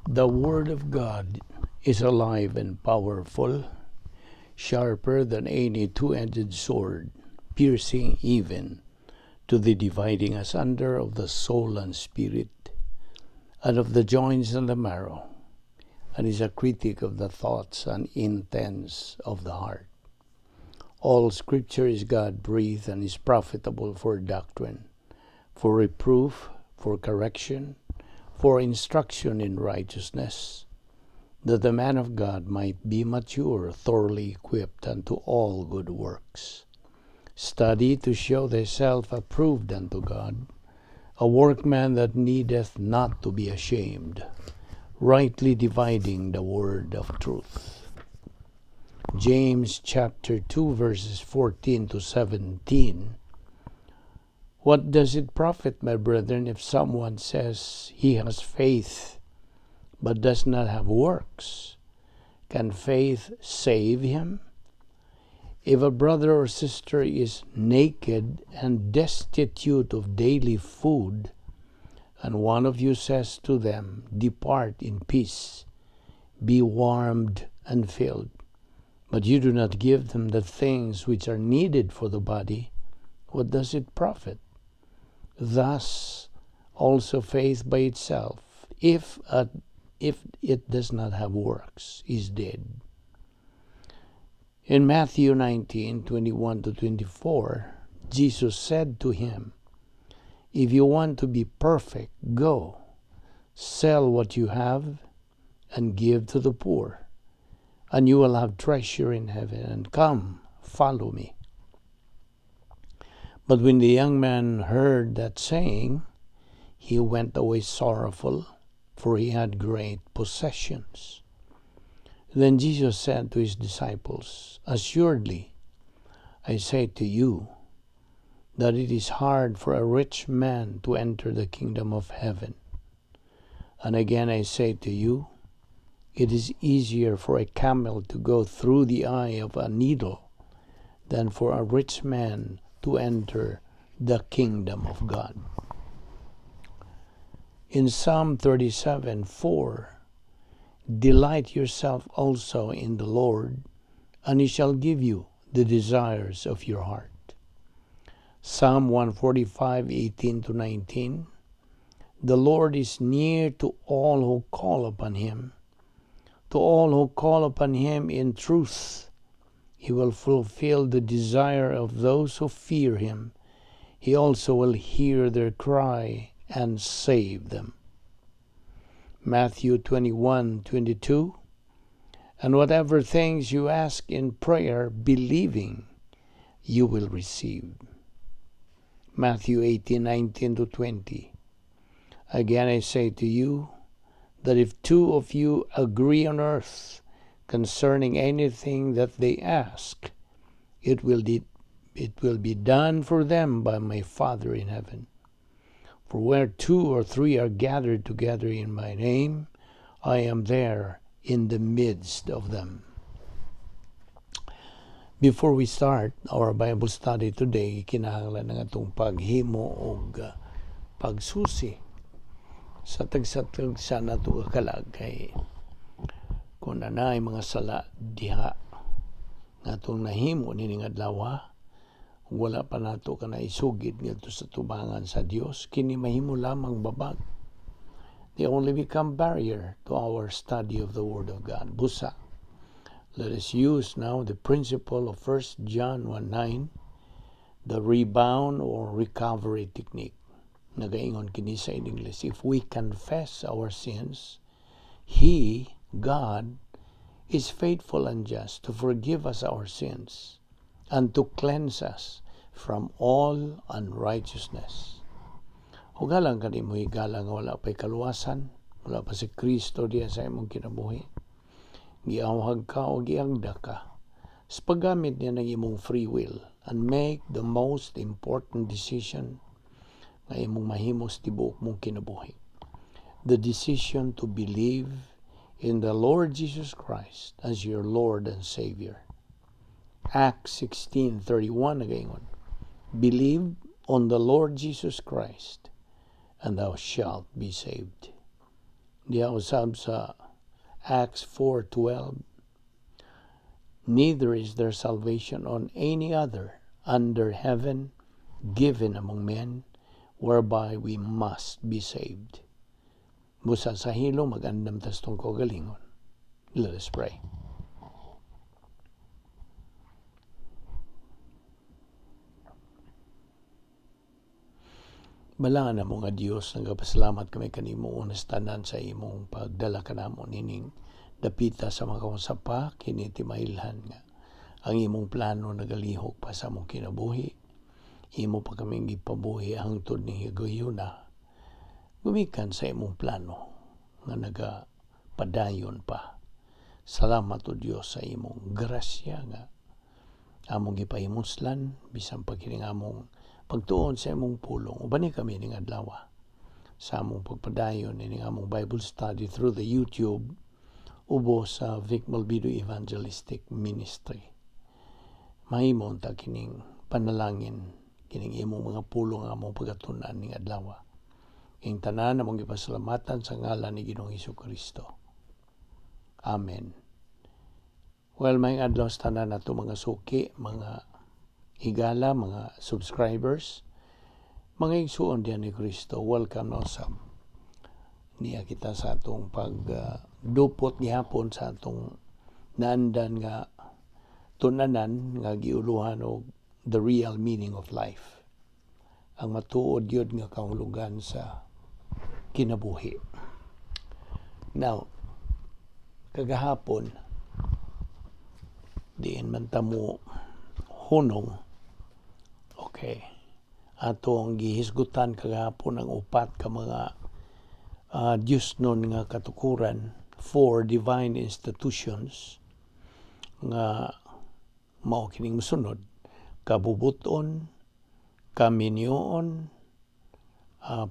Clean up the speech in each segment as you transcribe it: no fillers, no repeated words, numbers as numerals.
The Word of God is alive and powerful, sharper than any two-edged sword, piercing even to the dividing asunder of the soul and spirit, and of the joints and the marrow, and is a critic of the thoughts and intents of the heart. All Scripture is God breathed and is profitable for doctrine, for reproof, for correction, for instruction in righteousness, that the man of God might be mature, thoroughly equipped unto all good works. Study to show thyself approved unto God, a workman that needeth not to be ashamed, rightly dividing the word of truth. James chapter 2 verses 14 to 17. What does it profit, my brethren, if someone says he has faith but does not have works? Can faith save him? If a brother or sister is naked and destitute of daily food, and one of you says to them, "Depart in peace, be warmed and filled," but you do not give them the things which are needed for the body, what does it profit? Thus also faith by itself, if it does not have works, is dead. In Matthew 19:21 to 24, Jesus said to him, "If you want to be perfect, go, sell what you have and give to the poor, and you will have treasure in heaven, and come, follow me." But when the young man heard that saying, he went away sorrowful, for he had great possessions. Then Jesus said to his disciples, "Assuredly, I say to you, that it is hard for a rich man to enter the kingdom of heaven. And again I say to you, it is easier for a camel to go through the eye of a needle than for a rich man to enter the kingdom of God." In Psalm 37:4, "Delight yourself also in the Lord, and he shall give you the desires of your heart." Psalm 145:18 to 19, "The Lord is near to all who call upon him, to all who call upon him in truth. He will fulfill the desire of those who fear him. He also will hear their cry and save them." Matthew 21:22, "And whatever things you ask in prayer, believing, you will receive." Matthew 18:19 to 20, "Again I say to you, that if two of you agree on earth concerning anything that they ask, it will be done for them by my Father in heaven. For where two or three are gathered together in my name, I am there in the midst of them." Before we start our Bible study today, kinahanglan ng atong paghimo og pagsusi sa tagsa-tagsa nato ka kalag kay kung naay mga sala diha nga atong nahimo nining adlaw, wala pa nato ka naisugid ngadto sa tubangan sa Dios, kini mahimo lamang babag. They only become barrier to our study of the Word of God. Busa, let us use now the principle of 1 John 1:9, the rebound or recovery technique. Nagaingon kini sa in English, "If we confess our sins, He, God, is faithful and just to forgive us our sins and to cleanse us from all unrighteousness." Hugalang kanimo higala nga wala pa'y kaluwasan, wala pa si Kristo diya sa imong kinabuhi. Giawhag ka o giagda ka sa paggamit niya ng imong free will and make the most important decision nga imong mahimo sa tibuok mong kinabuhi. The decision to believe in the Lord Jesus Christ as your Lord and Savior. Acts 16:31 nagaingon, "Believe on the Lord Jesus Christ, and thou shalt be saved." Diha usab sa Acts 4:12, "Neither is there salvation on any other under heaven given among men whereby we must be saved." Busa sa hilom, mag-andam ta sa atong kaugalingon. Let us pray. Balaan namo nga Dios, nagapasalamat kami kanimo una sa tanan sa imong pagdala kanamo nining dapita sa mga kausapa. Kini timailhan nga ang imong plano nagalihok pa sa among kinabuhi. Imo pa kaming gipabuhi hangtod ning higayuna, gumikan sa imong plano nga nagapadayon pa. Salamat, O Dios, sa imong grasya nga among gipahimuslan bisan pa kining among pagtuon sa imong pulong. Ubani kami ning adlaw sa among pagpadayon ining among Bible study through the YouTube ubo sa Vic Malvido Evangelistic Ministry. Mahimo unta kining panalangin, kining imong mga pulong ang among pagatunan ning adlaw. Ing tanan among gipasalamatan sa ngalan ni Ginoong Kristo. Amen. Well, maayong adlaw sa tanan nato mga suki, mga higala, mga subscribers, mga igsuon diyan ni Kristo. Welcome na usab. Niya kita sa atong pagdupot gihapon sa atong naandan nga tunanan nga giuluhan og the real meaning of life. Ang matuod gyud nga kahulugan sa kinabuhi. Now, kagahapon, diin man ta mo hunong. Okay. Atong gihisgutan kagahapon ang upat ka mga Diyos nun nga katukuran, four divine institutions nga mao kining mosunod: kabubuton, kaminyoon,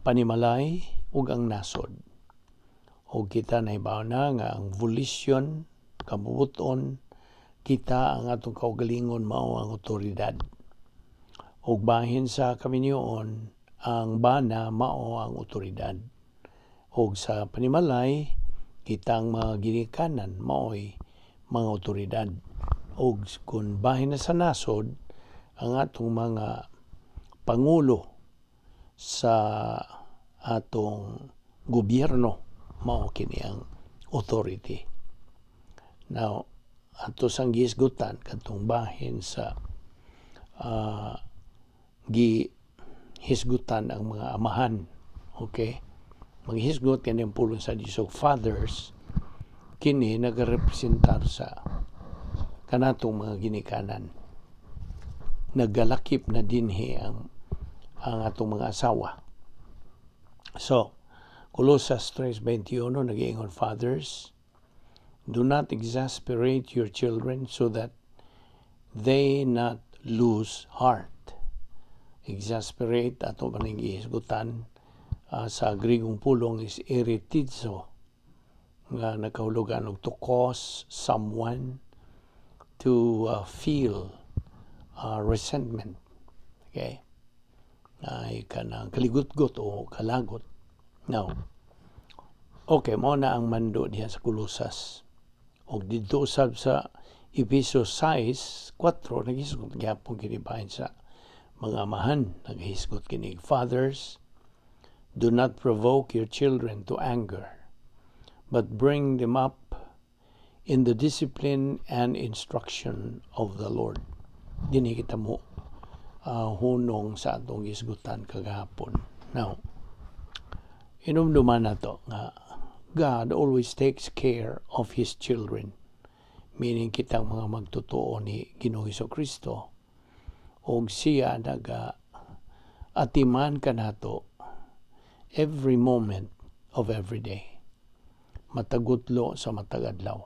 panimalay ug ang nasod. Og kita nahibaw na nga ang volition, kabubuton, kita ang atong kaugalingon mao ang otoridad. Ug bahin sa kaminyoon, ang bana mao ang otoridad. Ug sa panimalay, kitang mga ginikanan maoy mga otoridad. Ug kung bahin na sa nasod, ang atong mga pangulo sa atong gobyerno mao kini ang authority. Now, ato sang gihisgutan kadtong bahin sa gihisgutan ang mga amahan. Okay? Maghisgot kini ang pulong sa Diyos og fathers, kini nagarepresentar sa kanatong mga ginikanan. Nagalakip na dinhi ang atong mga asawa. So, Colosas 3:21 nag-iingon, "Fathers, do not exasperate your children so that they not lose heart." Exasperate, ato man ning gihisgutan, sa Grigong pulong is eritizo, nga nagkahulugan og to cause someone to feel resentment. Okay? Ay kanang kaligutgot o kalagot. Now, okay, mao na ang mando diha sa Colosas. Og didto usab sa Efeso 6:4, naghisgot gyapon kini bahin sa mga amahan, naghisgot kini, "Fathers, do not provoke your children to anger, but bring them up in the discipline and instruction of the Lord." Dinhi kita mo hunong sa atong hisgutan kagahapon. Now, inumduman nato nga God always takes care of His children. Meaning kitang mga magtotoo ni Ginoong Kristo, og siya naga atiman kanato every moment of every day, matagutlo sa matag adlaw.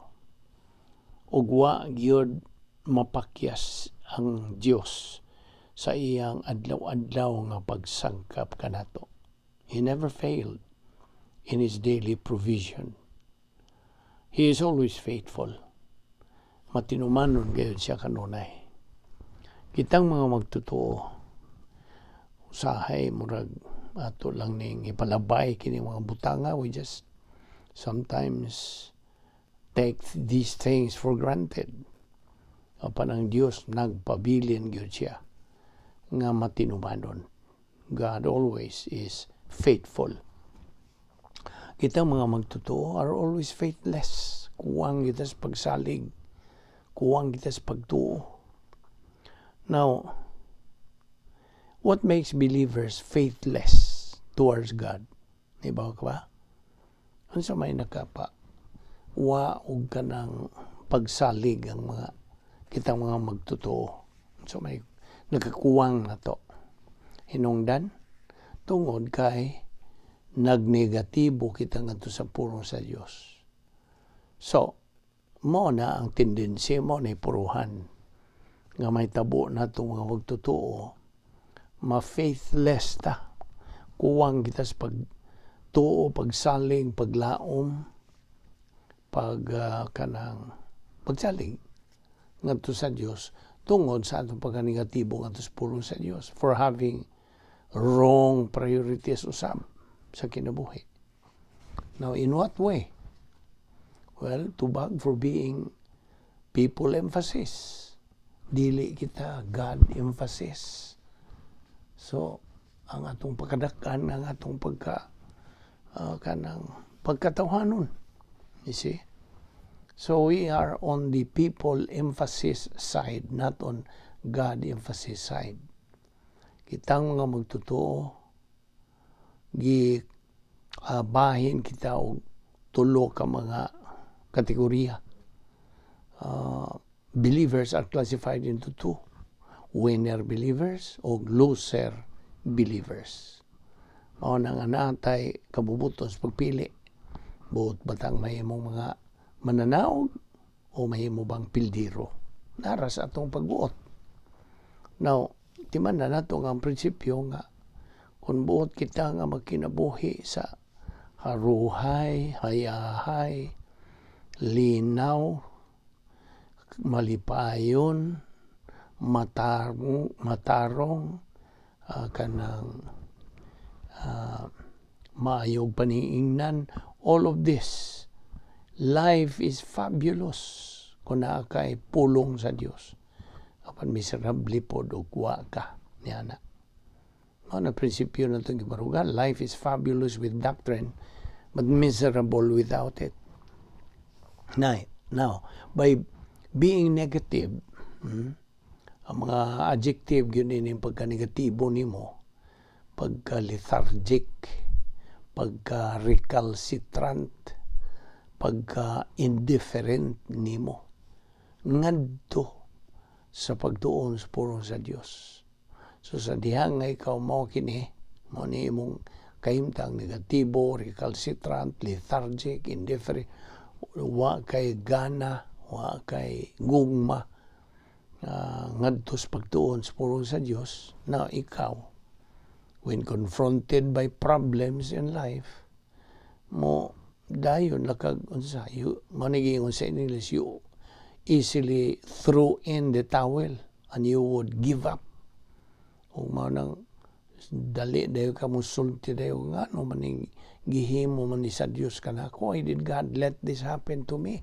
Ug wa gyud mapakyas ang Dios sa iyang adlaw-adlaw nga pagsangkap kanato. He never failed in His daily provision. He is always faithful. Matinumanon gayud siya kanunay. Kitang mga magtotoo, usahay murag ato lang ning ipalabay kini mga butanga, we just Sometimes take these things for granted. Apan ang Dios, nagpabilin gyud siya nga matinumanon. God always is faithful. Kita mga magtotoo are always faithless. Kuwang kita sa pagsalig. Kuwang kita sa pagtuo. Now, what makes believers faithless towards God? Ibaw ka ba? Unsa may nakapa wa og kanang pagsalig ang mga kitang mga magtotoo? Unsa may nakakuwang nato? Hinungdan tungod kay nagnegatibo kita ngadto sa pulong sa Dios. So, mao na ang tendency mo ni puruhan nga may tabo na itong mga magtotoo, ma-faithless ta. Kuwang kita sa pagtuo, pagsalig, paglaom, pag kanang pagsalig ngadto sa Dios tungod sa atong pagkanegatibo ngadto sa pulong sa Dios, for having wrong priorities usab sa kinabuhi. Now, in what way? Well, tubag for being people emphasis. Dili kita God emphasis. So, ang atong pagkadakan, ang atong pagka kanang pagkatawhanon. You see? So we are on the people emphasis side, not on God emphasis side. Kitang mga magtotoo, gi bahin kita og tulo ka mga kategorya. Believers are classified into two: winner believers o loser believers. Mao na nga natay kabubuton sa pagpili. Buot batang mahimong mga mananaog o mahimo bang pildiro? Nara sa atong pagbuot. Now, timan na nato nga ang prinsipyo nga kung buot kita nga magkinabuhi sa haruhay, hayahay, linaw, malipayon, matarong, matarong, kanang maayog paniingnan, all of this. Life is fabulous kung naa kay pulong sa Dios. Apan miserable pod og wa ka niana. Mao na prinsipyo na itong gibarugan. Life is fabulous with doctrine, but miserable without it. Now, by being negative, ang mga adjective yun ini pagka-negatibo nimo, pagka-lethargic, pagka-recalcitrant, pagka-indifferent nimo ngadto sa pagtuon sa pulong sa Dios. So sa dihang nga ikaw mao kini, mao ni imong kahimtang, negatibo, recalcitrant, lethargic, indifferent, wa kay gana, wa kay gugma ngadto sa pagtuon sa pulong sa Dios, na ikaw, when confronted by problems in life, mo dayon lakag unsa you maniging sa English, you easily throw in the towel and you would give up. Ug mao nang dali dayo ka musulti dayo, "Ngano man gihimo man ni sa Dios kanako? Why did God let this happen to me?"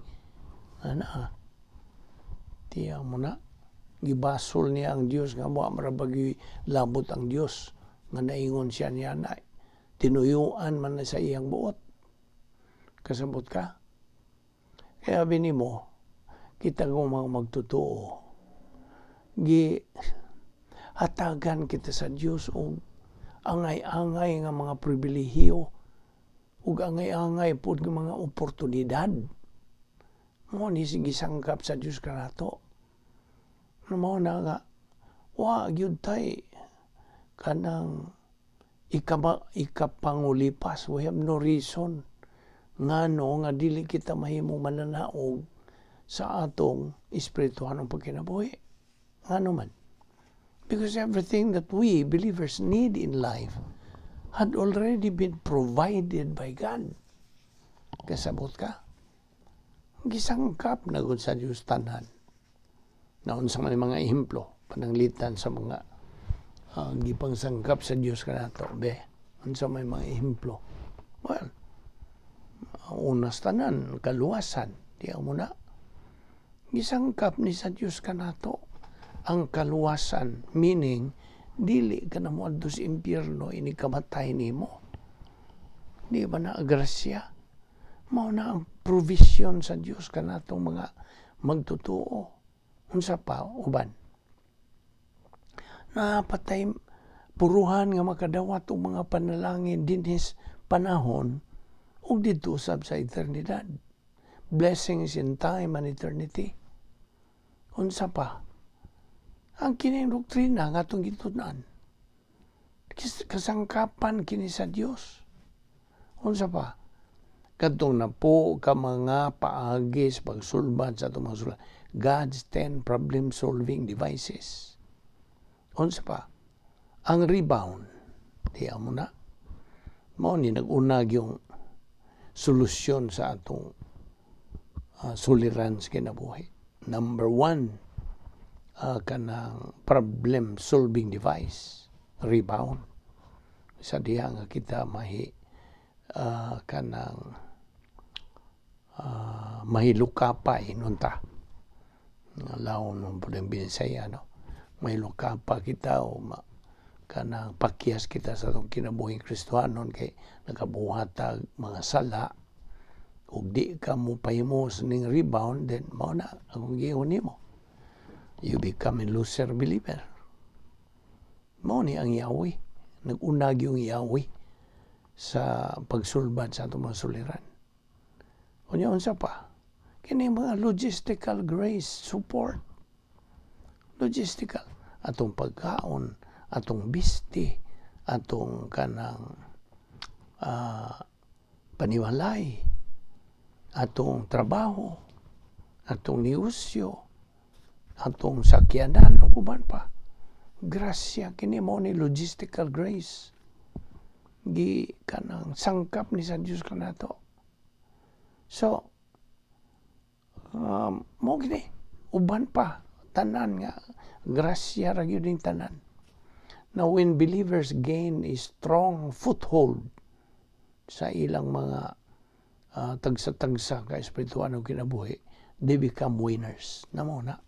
Ana tiya mo na gibasol niya ang Dios nga mo marabagi labot ang Dios nga naingon siya niya na tinuyuan man na sa iyang buot. Kasabot ka? Kaya bini mo, kita kung mga magtotoo, gi hatagan kita sa Dios og angay-angay nga mga pribilehiyo ug angay-angay pud nga mga oportunidad. Mao ni gisangkap sa Dios kanato. Mao na nga wa gyud tay kanang ikapangulipas. We have no reason ngano nga dili kita mahimong mananaog sa atong espirituhanong pagkinabuhi. Ngano man? Because everything that we believers need in life had already been provided by God. Kasabot ka? Gisangkap na gud sa Diyos tanan. Naunsa man mga ehemplo, pananglitan sa mga gipangsangkap sa Diyos kanato, be? Unsa may mga ehemplo? Well, Ang unas tanan, kaluwasan. Di mo na. Gisangkap ni sa Dios kanato ang kaluwasan, meaning dili ka na moadto sa impyerno inig kamatay nimo. Di ba na grasya? Mao na ang provision sa Dios kanatong mga magtutuo. Unsa pa uban? Napatay puruhan nga makadawat og mga panalangin dinhis panahon ug didto usab sa eternidad. Blessings in time and eternity. Unsa pa? Ang kining doktrina nga atong gitun-an. Kasangkapan kini sa Dios. Unsa pa? Kadtong napo ka mga paagi sa pagsulbad sa atong mga sulat. God's 10 problem solving devices. Unsa pa? Ang rebound. Di mo na. Mao ni nag-unag yung solusyon sa atong suliran sa kinabuhi. Number one, kanang problem solving device, rebound. Sa diha nga kita mahi kanang mahilukapa inunta. Nga laon ng pudeng Binisaya, no? Mahilukapa kita o kanang pakyas kita sa atong kinabuhing Kristohanon kay nakabuhat tag mga sala ug di ka mo pahimo sa ning rebound, then mao na akong giingon nimo, you become a loser believer. Mao ni ang Yahweh, nag-unag yung Yahweh sa pagsulbad sa atong mga suliran. Unya, unsa pa? Kini mga logistical grace support, logistical, atong pagkaon, atong bisti, atong kanang panimalay, atong trabaho, atong negosyo, atong sakyanan ug uban pa. Grasya kini, mo ni logistical grace. Gi kanang sangkap ni sa Dios kanato. So mo kini, uban pa, tanan nga grasya ra gyud ning tanan. Now, when believers gain a strong foothold sa ilang mga tagsa-tagsa ka espiritual ng kinabuhi, they become winners. Namo na.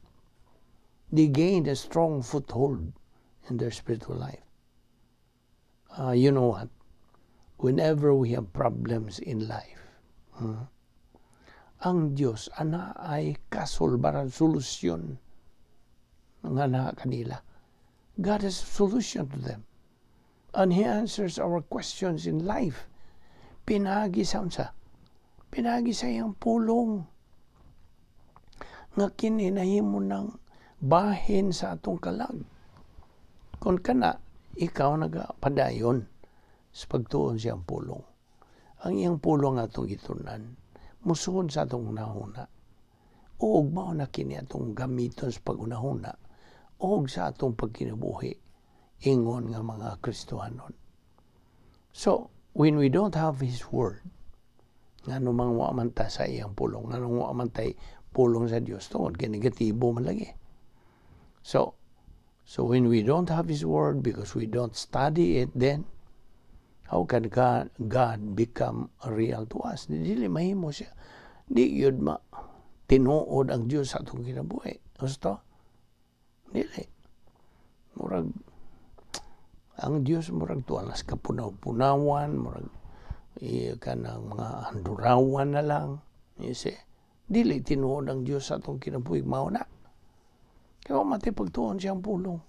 They gain a strong foothold in their spiritual life. You know what? Whenever we have problems in life, ang Diyos ana ay kasulbaran, solusyon nga na kanila. God has a solution to them. And He answers our questions in life. Pinagi sa unsa? Pinagi sa iyang pulong. Nga kini nahimo ng bahin sa atong kalag. Kung kana, ikaw nagapadayon sa pagtuon siyang pulong. Ang iyang pulong atong gitunan, musuhod sa atong hunahuna. Ug mao na kini atong gamiton sa paghunahuna og sa atong pagkinabuhi ingon nga mga Kristohanon. So, when we don't have His Word, ngano mang wa man ta sa iyang pulong, ngano wa man tay pulong sa Dios, tungod kay negatibo man lagi. So when we don't have His Word because we don't study it, then how can God become real to us? Dili mahimo siya. Di yun ma tinuod ang Dios sa atong kinabuhi. Gusto? Dili. Murag ang Dios murag tuwa las kapunaw-punawan, murag kanang mga handurawan na lang. You see? Dili tinuod ang Dios sa atong kinabuhi, mao na. Kaya mati pagtuon siyang pulong.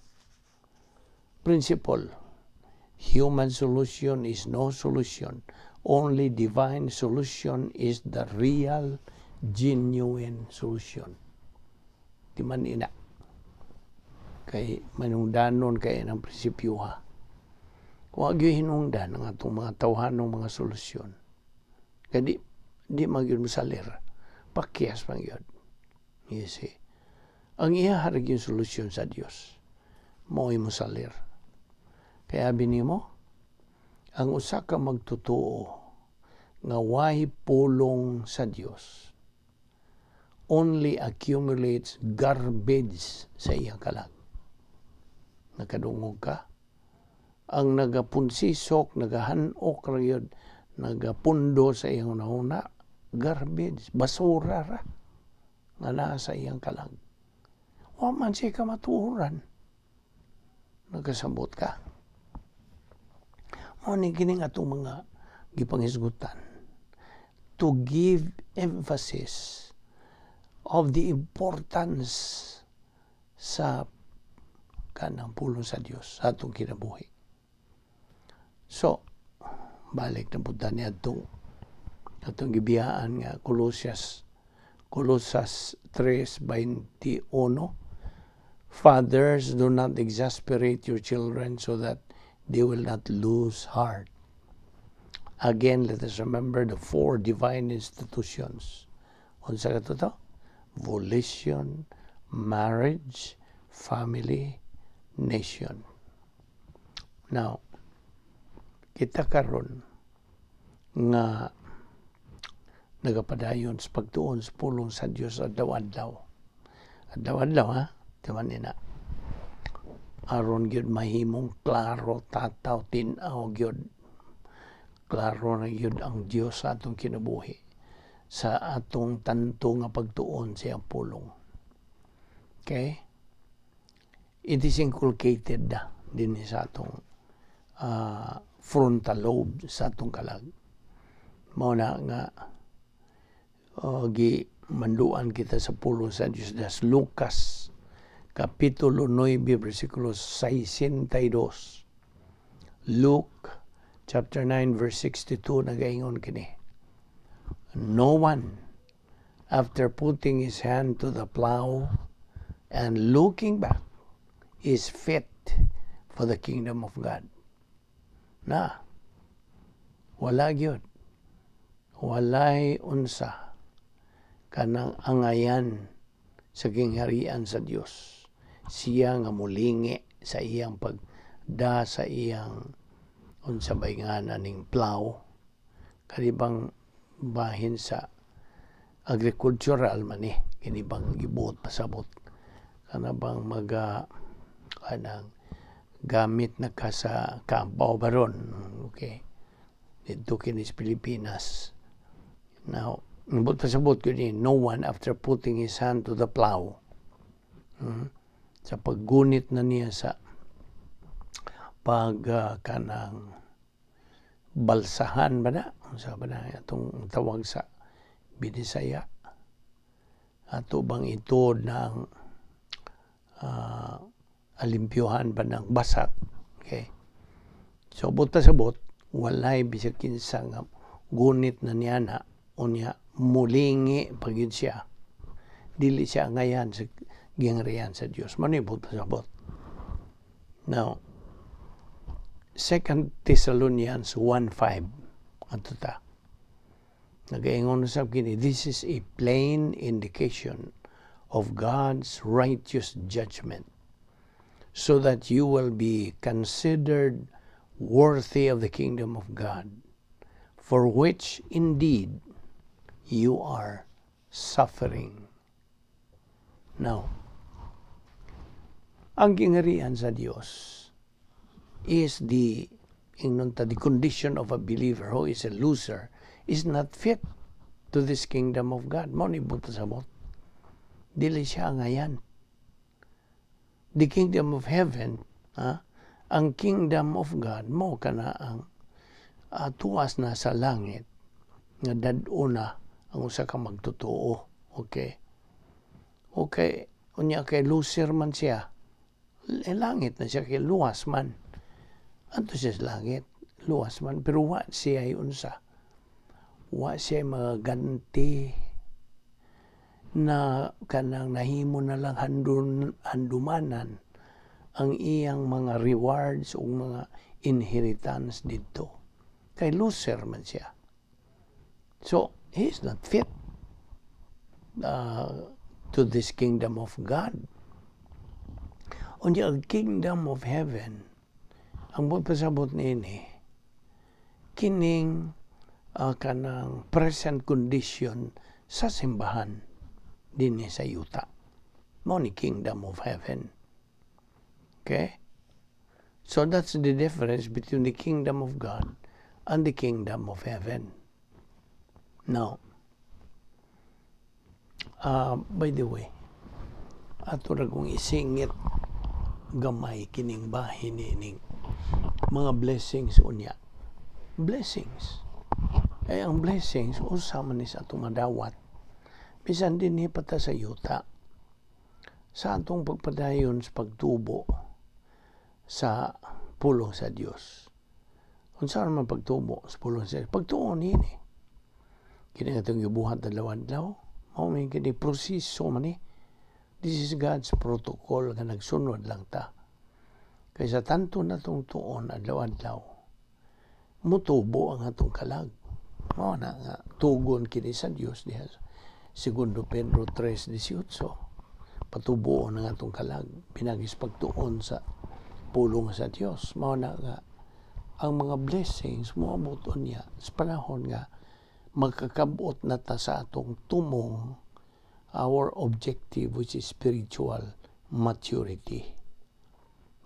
Principle: human solution is no solution. Only divine solution is the real, genuine solution. Di man ina. Kay manungdanon kay ng prinsipyo ha. Kung agi hinungdan ang atong mga tawhanong mga solusyon, kay di magyud masalir, pakyas man gyud. You see? Ang iya harag yung solusyon sa Dios, mo'y mosalir. Kaya binimo, ang usa ka magtotoo nga way pulong sa Dios only accumulates garbage sa iyang kalag. Nakadungog ka? Ang nagapunsisok, nagahanok ra gyud, nagapundo sa iyang hunahuna. Garbage, basura ra nga naa sa iyang kalag. Wa man siya kamatuoran. Nagkasabot ka? Mao ni kining atong mga gipanghisgutan to give emphasis of the importance sa kanang pulong sa Dios sa atong kinabuhi. So, balik na punta niya atong gibiyaan nga Colosas 3:21. "Fathers, do not exasperate your children so that they will not lose heart." Again, let us remember the four divine institutions. Unsa ka to? Volition, marriage, family, nation. Now, kita karon nga nagapadayon sa pagtuon sa pulong sa Dios adlaw-adlaw. Adlaw-adlaw ha, timan ni na. Aron gyud mahimong klaro, tataw, tin-aw gyud. Klaro na gyud ang Dios sa atong kinabuhi sa atong tanto nga pagtuon sa iyang pulong. Okay? It is inculcated na din sa atong frontal lobe sa atong kalag. Mao na nga gi manduan kita sa pulong sa Diyos. Das Lucas Kapitulo 9, versikulo 62. Luke chapter 9 verse 62, nagaingon kini: "No one, after putting his hand to the plow and looking back, is fit for the kingdom of God." Na wala gyud, walay unsa kanang angayan sa gingharian sa Dios siya nga mulingi sa iyang pagda sa iyang unsa bay nga ning plow, kanibang bahin sa agricultural man ni, kini bang gibuot pasabot kana bang maga kanang gamit na ka sa kampo baron. Okay, didto kini sa Pilipinas. Now, buot pasabot kini, no one, after putting his hand to the plow, sa paggunit na niya sa pag kanang balsahan ba na, unsa ba na atong tawag sa Binisaya, ato bang ituod ng alimpyohan ba ng basak. Okay, so buot pasabot, walay bisag kinsa nga gunit na niya na unya mulingi pagid siya, dili siya angayan sa gingharian sa Dios. Mao ni buot pasabot. Now, Second Thessalonians 1:5, ato ta. Nagaingon sa kini, "This is a plain indication of God's righteous judgment, so that you will be considered worthy of the kingdom of God, for which indeed you are suffering." Now, ang gingharian sa Dios is the ingnon ta, the condition of a believer who is a loser is not fit to this kingdom of God. Mao ni buot pasabot. Dili siya angayan. The kingdom of heaven, ha, ang kingdom of God mo kana ang tuwas na sa langit nga dad-o na ang usa ka magtotoo. Okay. Okay, unya kay loser man siya. E langit na siya kay luwas man. Anto siya sa langit, luwas man, pero wa siya unsa. Wa siya mga ganti na kanang nahimo na lang handumanan ang iyang mga rewards o mga inheritance didto. Kay loser man siya. So, he is not fit to this kingdom of God. Unya ang kingdom of heaven, ang buot pasabot niini, kining kanang present condition sa simbahan dinhi sa yuta. Mao ni kingdom of heaven. Okay? So that's the difference between the kingdom of God and the kingdom of heaven. Now, By the way, ato ra kong isingit gamay kining bahin ning mga blessings unya. Blessings. Kay ang blessings usa man ni sa atong madawat bisan dinhi pa ta sa yuta sa atong pagpadayon sa pagtubo sa pulong sa Dios. Unsa man pagtubo sa pulong sa Dios? Pagtuon niini. Kini atong gibuhat adlaw-adlaw, mao man kini, proseso man ni. This is God's protocol nga nagsunod lang ta. Kay sa tanto natong tuon adlaw-adlaw, mutubo ang atong kalag. Mao na nga tugon kini sa Dios diha. Segundo Pedro 3:18. Patubuon ang atong kalag pinaagi sa pagtuon sa pulong sa Dios. Mao na nga ang mga blessings moabot unya sa panahon nga magkakabot na ta sa atong tumong, our objective, which is spiritual maturity.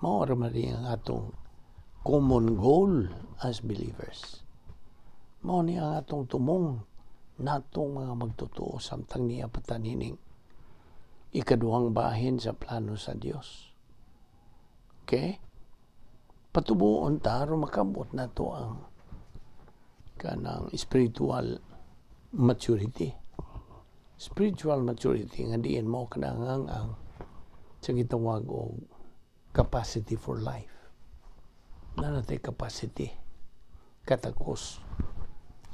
Mao ra man ang atong common goal as believers. Mao ni ang atong tumong natong mga magtotoo samtang niya pa ta niining ikaduhang bahin sa plano sa Dios. Okay? Patubuon ta aron makabot nato ang kanang spiritual maturity. Spiritual maturity nga diin mao kanang ang sa gitawag og capacity for life. Naa natay capacity katakos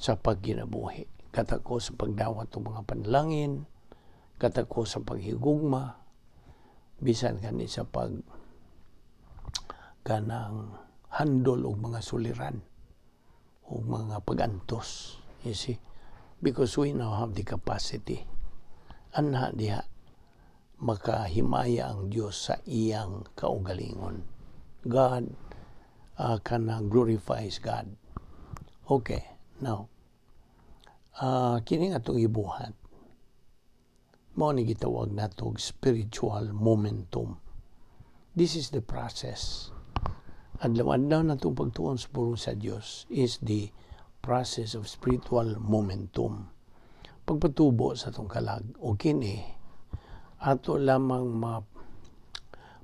sa pagginabuhi, katakos sa pagdawat og mga panalangin, katakos sa paghigugma, bisan kani sa pag kanang handle og mga suliran o mga pagantos. You see? Because we now have the capacity. Anha diha, makahimaya ang Dios sa iyang kaugalingon. God kana glorifies God. Okay, now, kini nga atong ibuhat, mao ni gitawag nato og spiritual momentum. This is the process. Adlaw-adlaw natong pagtuon sa pulong sa Dios is the process of spiritual momentum. Pagpatubo sa atong kalag o kini ato lamang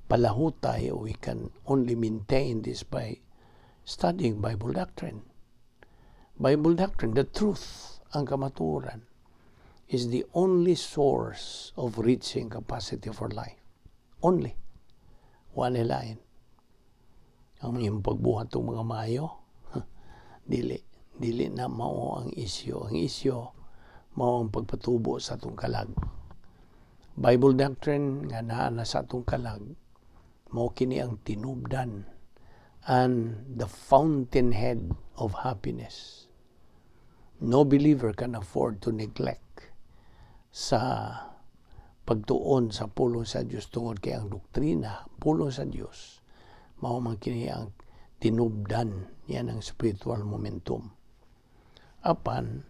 mapalahutay o we can only maintain this by studying Bible doctrine. Bible doctrine, the truth, ang kamatuoran, is the only source of reaching capacity for life. Only. Wala lain. Ang iyong pagbuhat ng mga mayo, dili. Dili na mao ang isyo. Ang isyo, mao ang pagpatubo sa atong kalag. Bible doctrine nga naa na sa atong kalag, mao kini ang tinubdan and the fountainhead of happiness. No believer can afford to neglect sa pagtuon sa pulong sa Dios tungod kay ang doktrina, pulong sa Dios, mao man kini ang tinubdan yan ang spiritual momentum. Apan,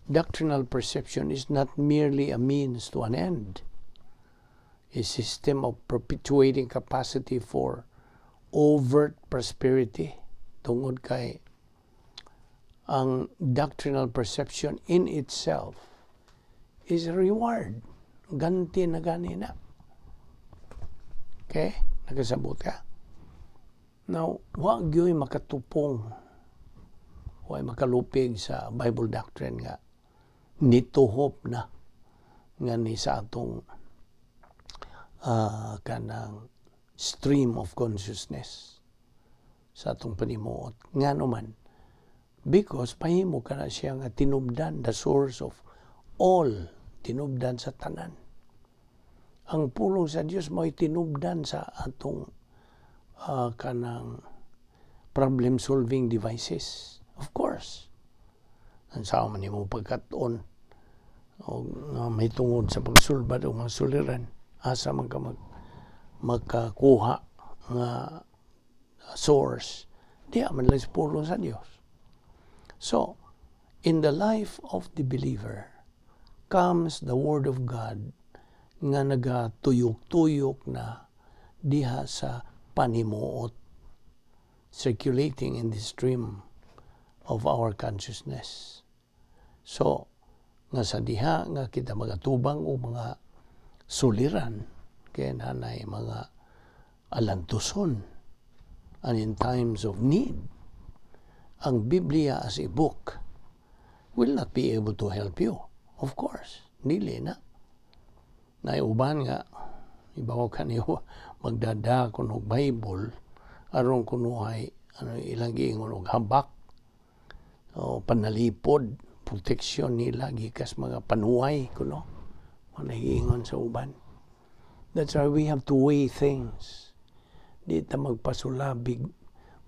doctrinal perception is not merely a means to an end, a system of perpetuating capacity for overt prosperity, tungod kay ang doctrinal perception in itself is a reward. Ganti na gani na. Okay? Nakasabot ka? Now, wa gyoy makatupong, wa makalupig sa Bible doctrine nga nituhop na nga ni sa atong kanang stream of consciousness sa atong panimuot. Ngano man? Because pahimo ka na siya nga tinubdan, the source of all, tinubdan sa tanan. Ang pulong sa Dios mo'y tinubdan sa atong kanang problem solving devices. Of course. Ang sao man nimo pagkat-on o may tungod sa pagsulbad o mga suliran, asa man ka magkakuha nga source, diha man lang sa pulong sa Dios. So, in the life of the believer comes the Word of God nga nagatuyok-tuyok na diha sa panimuot, circulating in the stream of our consciousness. So, Nga sa diha nga kita magatubang og mga suliran kay nanay mga alantuson, and in times of need, ang Biblia as a book will not be able to help you. Of course, dili na. Naay uban nga ibaw ka niyo magdada kun og Bible aron kunuhay ano ilang giingon og habak o panalipod, protection nila gikas mga panuway kuno, manahiingon sa uban. That's why we have to weigh things. Di ta magpasulabig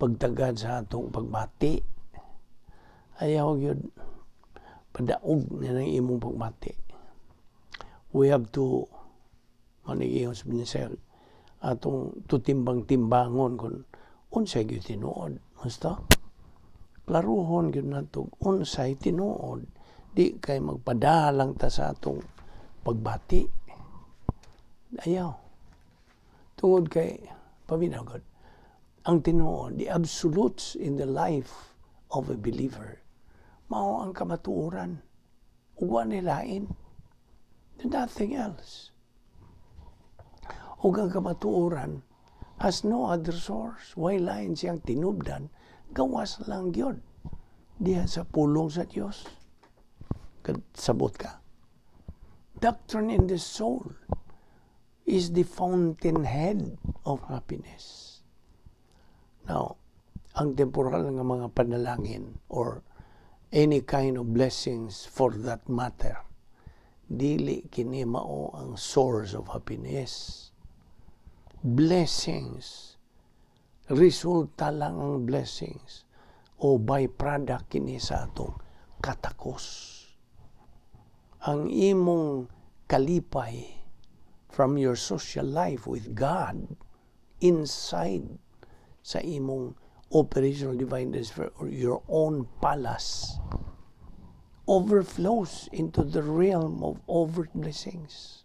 pagtagad sa atong pagbati. Ayaw gyud padaog na ng imong pagbati. We have to manigingon sa Binisaya atong tutimbang-timbangon kung unsay gyud tinuod. Basta klaruhon gyud nato unsay tinuod. Di kay magpadalang ta sa atong pagbati. Ayaw. Tungod kay paminaw gud ang tinuod, the absolutes in the life of a believer, mao ang kamatuoran. Ug wa lain. Nothing else. Ug ang kamatuoran has no other source. Way lain siyang tinubdan, gawas lang gyud diha sa pulong sa Dios. Sabot ka? Doctrine in the soul is the fountainhead of happiness. Now, ang temporal nga mga panalangin or any kind of blessings for that matter, dili kini mao ang source of happiness. Blessings, resulta lang ang blessings o byproduct kini sa atong katakos. Ang imong kalipay from your social life with God inside sa imong operational divine sphere or your own palace overflows into the realm of overt blessings.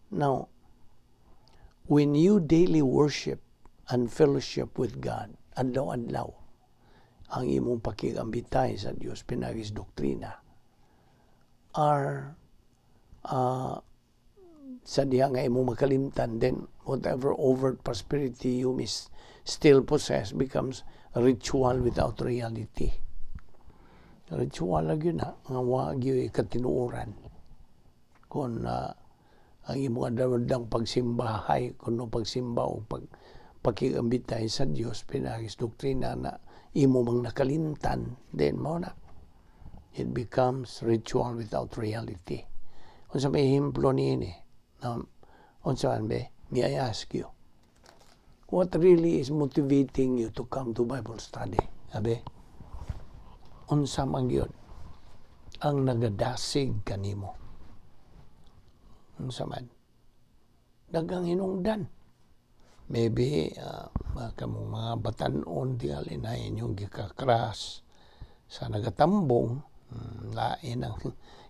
Now, when you daily worship and fellowship with God, adlaw-adlaw, ang imong pakigambitay sa Dios pinaagis doktrina are sa diha nga imong makalimtan, then whatever overt prosperity you may still possess becomes a ritual without reality. Ritual lang yun ha, nga wa gyud katinuoran. Kung ang imong adlaw pagsimbahay, kuno pagsimba o pag pakigambitay sa Dios pinaagis doktrina na imo mang nakalimtan, then mao na. It becomes ritual without reality. Unsa may ehemplo niini? Unsa man be? May I ask you? What really is motivating you to come to Bible study? Abe? Unsa man gyud ang nagadasig kanimo? Unsa man? Daghang hinungdan. Maybe mga kamong mga batan-on tingali na inyong gika-crush sa nagatambong, lain ang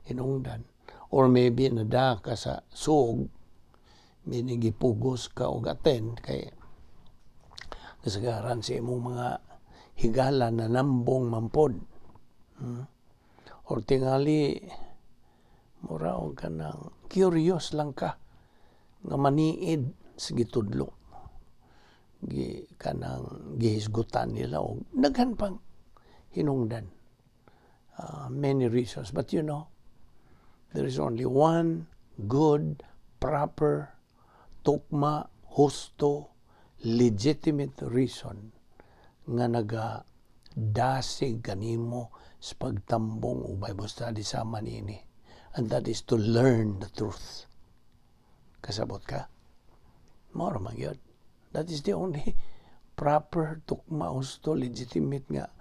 hinungdan. Or maybe nada ka sa sug, meaning gipugos ka og attend kay kasagaran sa imong mga higala na nambong mampod. Or tingali mura og kanang curious lang ka nga maniid sa gitudlo. Gi kanang gihisgutan nila og daghan pang hinungdan. Many reasons, but there is only one good, proper, tukma, husto, legitimate reason nga naga dasig kanimo sa pagtambong o Bible study sama niini. And that is to learn the truth. Kasabot ka? Mao ra man gyud. That is the only proper, tukma, husto, legitimate nga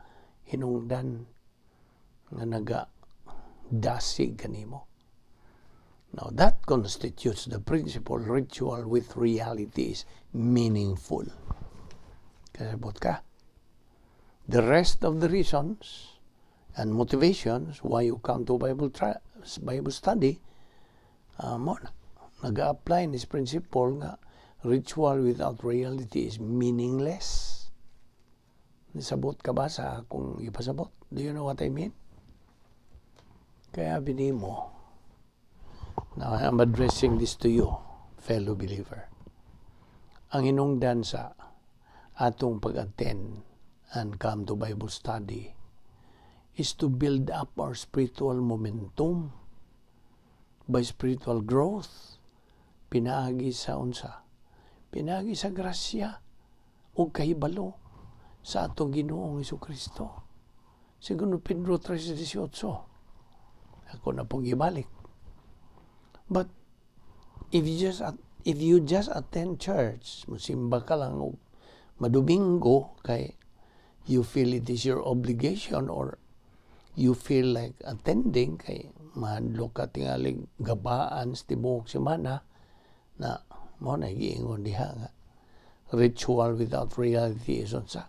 hinungdan nga naga dasig kanimo. Now that constitutes the principle ritual with reality is meaningful. Kasabot ka? The rest of the reasons and motivations why you come to Bible study, mao na. Nag-apply this principle nga ritual without reality is meaningless. Nisabot ka ba sa akong ipasabot? Do you know what I mean? Kaya binimo, now I'm addressing this to you, fellow believer. Ang hinungdan sa atong pag-attend and come to Bible study is to build up our spiritual momentum by spiritual growth, pinaagi sa unsa? Pinaagi sa grasya ug kahibalo sa atong Ginoong Kristo. Segundo Pedro 3:18. Ako na pong ibalik. But if you just attend church, musimba ka lang og madomingo kay you feel it is your obligation or you feel like attending kay mahadlok ka tingalig gabaan sa tibuok semana na mo na giingon diha nga ritual without reality is unsa?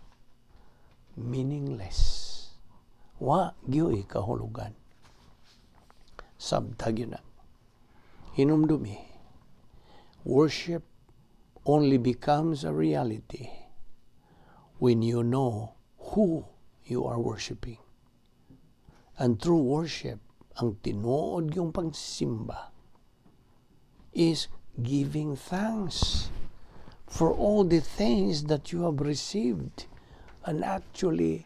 Meaningless. Wa gyoy kahulugan. Sabta gyud na. Hinumdumi, worship only becomes a reality when you know who you are worshiping. And true worship, ang tinuod yung pagsimba, is giving thanks for all the things that you have received. And actually,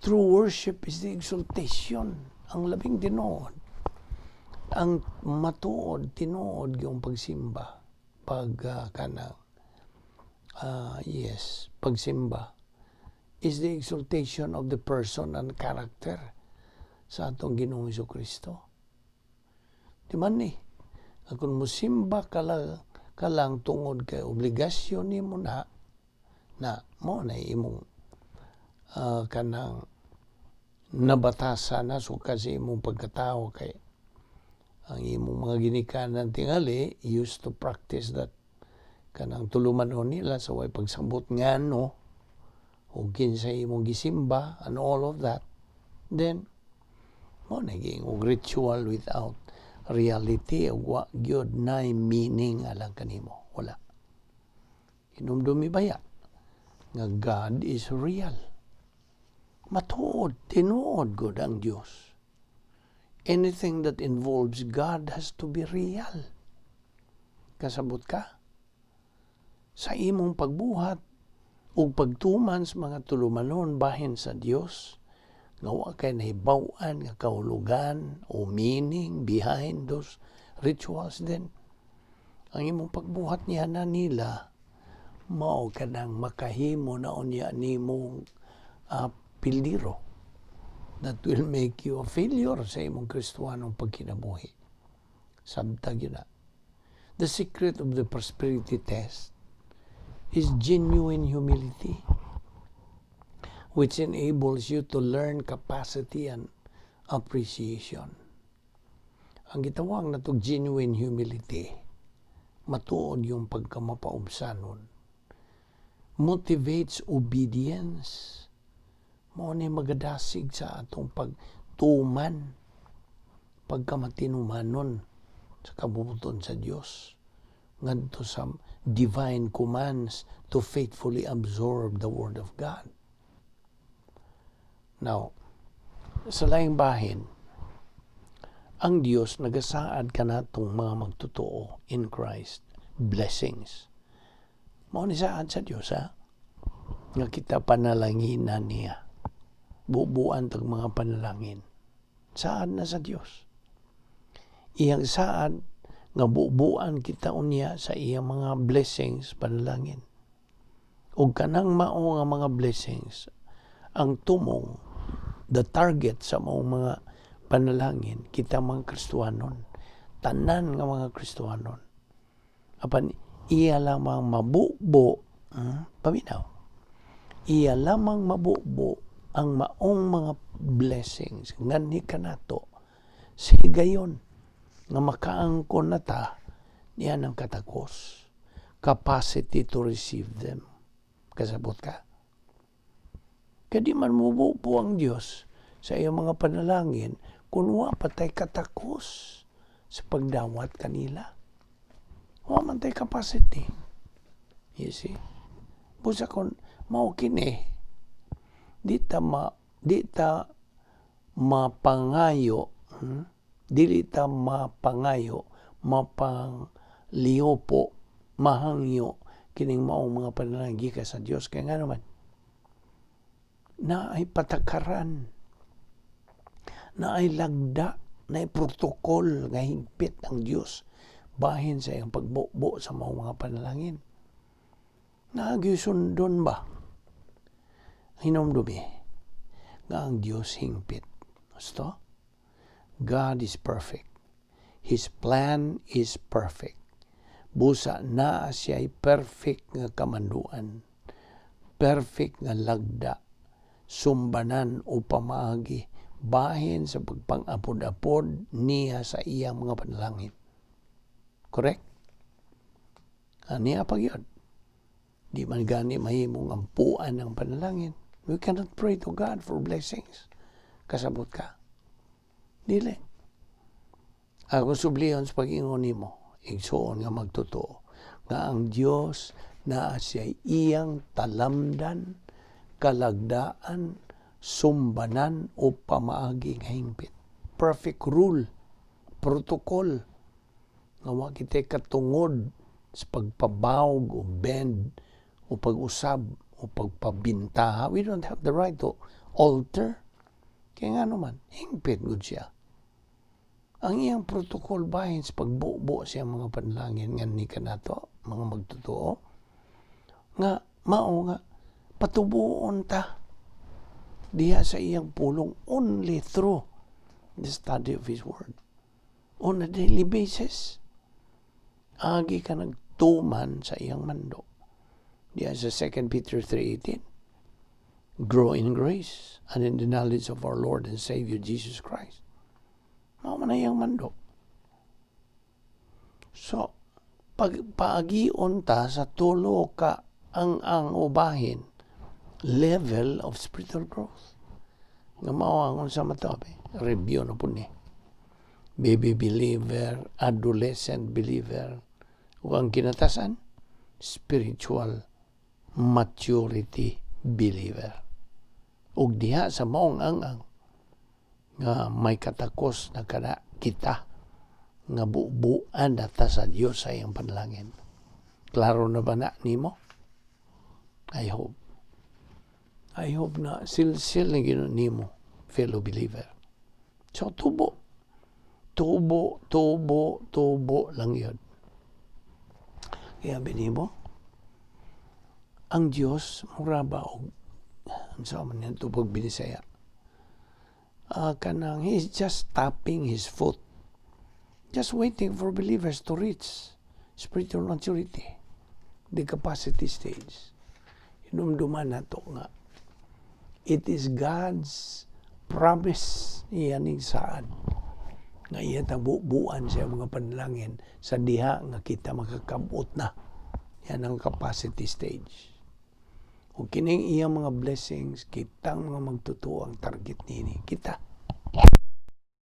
true worship is the exaltation, ang labing tinuod. Ang matuod, tinuod yung pagsimba, pag kanang, yes, pagsimba, is the exaltation of the person and character sa atong Ginoong Kristo. Di man ni, kung musimba ka lang tungod kay obligasyon nimo na na mo na imong kanang nabatasa na sukad sa imong pagkatao kay ang imong mga ginikanan tingali used to practice that kanang tulumanon nila sa way pagsabot ngano o kinsa imong gisimba and all of that, then mo naging og ritual without reality ug wa gyud nay meaning alang kanimo. Wala. Hinumdumi baya nga God is real. Matuod, tinuod gud ang Dios. Anything that involves God has to be real. Kasabot ka? Sa imong pagbuhat ug pagtuman sa mga tulumanon bahin sa Dios nga wa kay nahibaw-an nga kahulugan o meaning behind those rituals, then ang imong pagbuhat niya na nila mao kanang makahimo na unya nimong pildiro that will make you a failure sa imong Kristohanong pagkinabuhi. Sabta gyud na. The secret of the prosperity test is genuine humility, which enables you to learn capacity and appreciation. Ang gitawag na to genuine humility, matuod yung pagkamapaubsanon, motivates obedience. Mao ni magadasig sa atong pagtuman, pagkamatinumanon sa kabubuton sa Dios ngadto sa divine commands to faithfully absorb the Word of God. Now, sa laing bahin, ang Dios nagasaad kanatong mga magtotoo in Christ blessings. Mao ni saad sa Dios, ha, nga kita panalanginan niya. Bubuan tag mga panalangin. Saad na sa Dios. Iyang saad nga bubuan kita unya sa iyang mga blessings panalangin. Ug kanang mao nga mga blessings ang tumong, the target sa maong mga panalangin, kita mga Kristohanon, tanan nga mga Kristohanon. Apan iya lamang mabubo, paminaw, iya lamang mabubo ang maong mga blessings nganhi kanato sa higayon nga makaangkon na ta niya ng katakos, capacity to receive them. Kasabot ka? Kaya di man mububo ang Diyos sa iyong mga panalangin kung wa pa tay katakos sa pagdawat kanila. Wa man tay capacity. You see? Busa kung mao kini, di ta mapangayo. Dili ta mapangayo, mapangliyopo, mahangyo kining maong mga panalangin gikan sa Dios, kay nga naman naay patakaran, naay lagda, naay protocol nga hingpit ang Dios bahin sa iyang pagbubo sa maong mga panalangin. Naa gyuy sundon ba? Hinumdumi nga ang Dios hingpit. Gusto? God is perfect. His plan is perfect. Busa naa siya'y perfect nga kamanduan, perfect nga lagda, sumbanan o pamaagi bahin sa pagpang-apod-apod niya sa iyang mga panalangin. Correct? Niya pa gyud. Di man gani mahimong ampuan ng panalangin. We cannot pray to God for blessings. Kasabot ka? Dili. Ako subliyon sa pag-ingon nimo, igsuon nga magtotoo, nga ang Dios naa siya iyang talamdan, kalagdaan, sumbanan o pamaagi nga hingpit. Perfect rule, protocol, nga wa kita katungod sa pagpabawg o bend o pag-usab o pagpabintaha. We don't have the right to alter. Kaya nga naman, hingpit gud siya. Ang iyang protocol bahin sa pagbubo siya mga panalangin nga ni kanato, mga magtotoo, nga mao nga patubuon ta diha sa iyang pulong only through the study of His Word on a daily basis. Agi ka nagtuman sa iyang mando. Diha sa 2 Peter 3:18, "Grow in grace and in the knowledge of our Lord and Savior Jesus Christ." Mao man iyang mando. So, pag paagion ta sa tulo ka ang ubahin level of spiritual growth. Nga mao ang unsa matabi, review na po ni. Baby believer, adolescent believer, ug ang kinatasan, spiritual maturity believer. Ug diha sa maong ang-ang nga may katakos na kana kita nga bubuan na ta sa Dios sa iyang panalangin. Klaro na ba na nimo? I hope. I hope na silsil na Ginoo nimo, fellow believer. So, tubo. Tubo, tubo, tubo lang yun. Kaya binimo, ang Diyos, mura ba og unsa man yan ito pag Binisaya? Kanang he's just tapping his foot. Just waiting for believers to reach spiritual maturity, the capacity stage. Hinumduman na to nga it is God's promise iyaning saad nga iya bubuan siya mga panalangin sa diha nga kita makakabot na. Yan ang capacity stage. Ug kining iyang mga blessings, kitang mga magtotoo ang target nini. Kita.